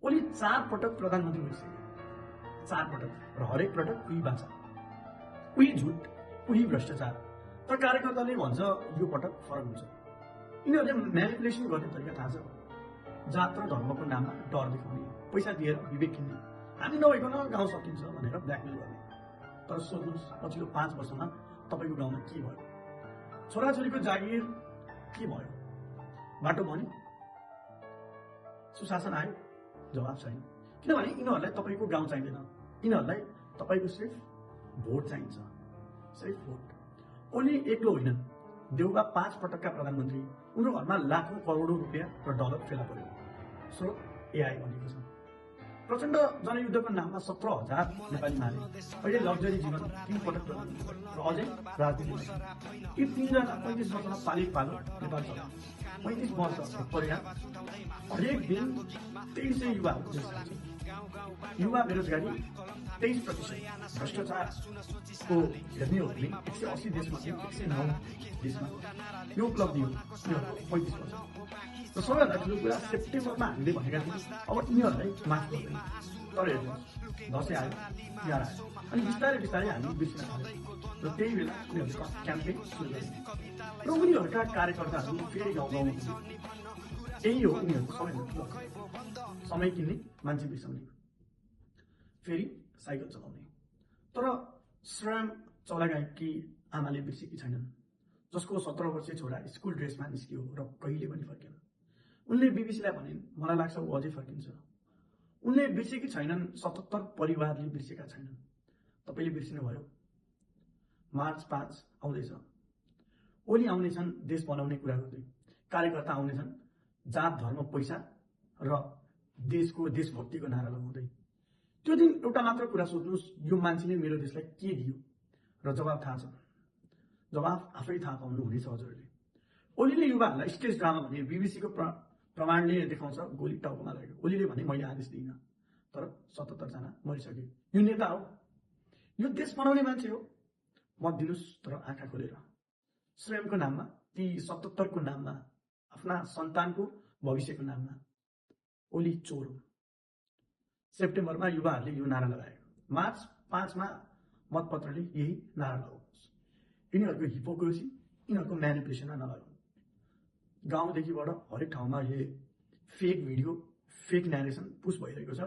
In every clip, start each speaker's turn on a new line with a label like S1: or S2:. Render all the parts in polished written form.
S1: ओली 4 पटक प्रधानमन्त्री भइसके, 4 पटक, र हरेक पटक उही बाचा, उही झुट, उही भ्रष्टाचार। तर कार्यकर्ताले भन्छ यो पटक फरक हुन्छ। यिनीहरूले म्यानिपुलेसन गर्ने तरिका थाहा छ। जात र धर्मको नाममा डर देखाउने, पैसा दिएर विवेक किन्ने, हामी नभइकन गाउँ सकिन्छ भनेर ब्ल्याकमेल गर्ने। तर सोध्नुहोस्, पछिल्लो 5 वर्षमा तपाईँको गाउँमा के भयो? छोराछोरीको जागिर के भयो? बाटो बन्यो? सुशासन आयो? जवाब छैन। किनभने यिनीहरूलाई तपाईँको गाउँ चाहिँदैन, यिनीहरूलाई तपाईँको सिर्फ भोट चाहिन्छ, सिर्फ भोट। ओली एक्लो होइनन्, देउबा 5 पटकका प्रधानमन्त्री, उनीहरू घरमा लाखौं करोडौं रुपियाँ र डलर फेला पर्यो। स्रोत एआई भनेको छ। प्रचण्ड जनयुद्धको नाममा 17,000 नेपाली मारे, अहिले लग्जरी जीवन 3 पटक र अझै राजनीति। यी 3 जना 35 वर्षमा पालित पालो नेपाल चल्छ। 35 वर्ष परिणाम हरेक दिन 2300 युवाहरू देश जान्छ। युवा बेरोजगारी 23%, भ्रष्टाचारको हेर्ने हो भने 180 देशमा 109 देशमा यो उपलब्धि हो यिनीहरूको 35 वर्ष। र सबैभन्दा ठुलो कुरा, सेप्टेम्बरमा हामीले भनेका थियौँ अब यिनीहरूलाई माफ गर्दैन। तर हेर्नुहोस्, दसैँ आयो, तिहार आयो, अनि बिस्तारै बिस्तारै हामी बिर्सिन थाल्यौँ। र त्यही बेला उनीहरूले क्याम्पेन सुरु गरे र उनीहरूका कार्यकर्ताहरू फेरि गाउँ गाउँमा पुगे। यही हो उनीहरूको सबैभन्दा ठुलो समय किन्ने, मान्छे बिर्साउने, फेरि साइकल चलाउने। तर स्वयं चौलागाईकी आमाले बिर्सेकी छैनन्, जसको 17 वर्षीय छोरा स्कुल ड्रेसमा निस्कियो र कहिले पनि फर्केन। उनले बीबीसीलाई भनिन्, मलाई लाग्छ ऊ अझै फर्किन्छ। उनले बिर्सेकी छैनन्, 77 परिवारले बिर्सेका छैनन्। तपाईँले बिर्सिनुभयो? मार्च 5 आउँदैछ। ओली आउनेछन् देश बनाउने कुरा गर्दै, कार्यकर्ता आउनेछन् जात धर्म पैसा र देशको देशभक्तिको नारा लगाउँदै। त्यो दिन एउटा मात्र कुरा सोध्नुहोस्, यो मान्छेले मेरो देशलाई के दियो? र जवाब थाहा छ। जवाब आफै थाहा पाउनु हुनेछ हजुरहरूले। ओलीले युवाहरूलाई स्टेज ड्रामा भने बीबीसीको प्रमाणले देखाउँछ गोली टाउकोमा लागेको। ओलीले भने मैले आदेश दिइनँ, तर 77 जना मरिसके। यो नेता हो? यो देश बनाउने मान्छे हो? मत दिनुहोस्, तर आँखा खोलेर। स्वयंको नाममा, ती 77 को नाममा, आफ्ना सन्तानको भविष्यको नाममा। ओली चोर हो। सेप्टेम्बरमा युवाहरूले यो नारा लगायो, मार्च 5 मा मतपत्रले यही नारा लगाउनुहोस्। यिनीहरूको हिपोक्रेसी, यिनीहरूको म्यानिपुलेसनमा नलागौँ। गाउँदेखिबाट हरेक ठाउँमा यो फेक भिडियो, फेक न्यारेसन पुस भइरहेको छ,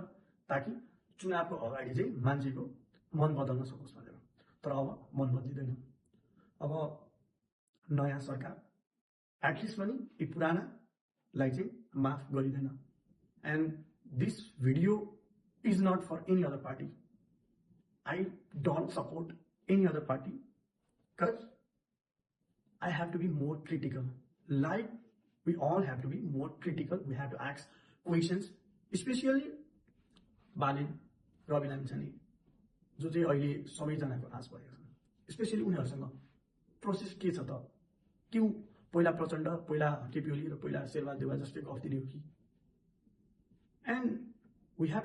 S1: ताकि चुनावको अगाडि चाहिँ मान्छेको मन बदल्न सकोस् भनेर। तर अब मन बदलिँदैन। अब नयाँ सरकार एटलिस्ट पनि यी पुरानालाई चाहिँ माफ गरिँदैन। And this video is not for any other party. I don't support any other party because I have to be more critical. Like we all have to be more critical. We have to ask questions, especially Balen Rabi Lamichhane जो चाहिँ अहिले सबैजनाको आश भएका छन्। Specially उनीहरूसँग process के छ त? क्यों पहिला प्रचण्ड, पहिला केपी ओली र पहिला शेरबहादुर देउवा जस्तै गफ दिने हो कि? And we have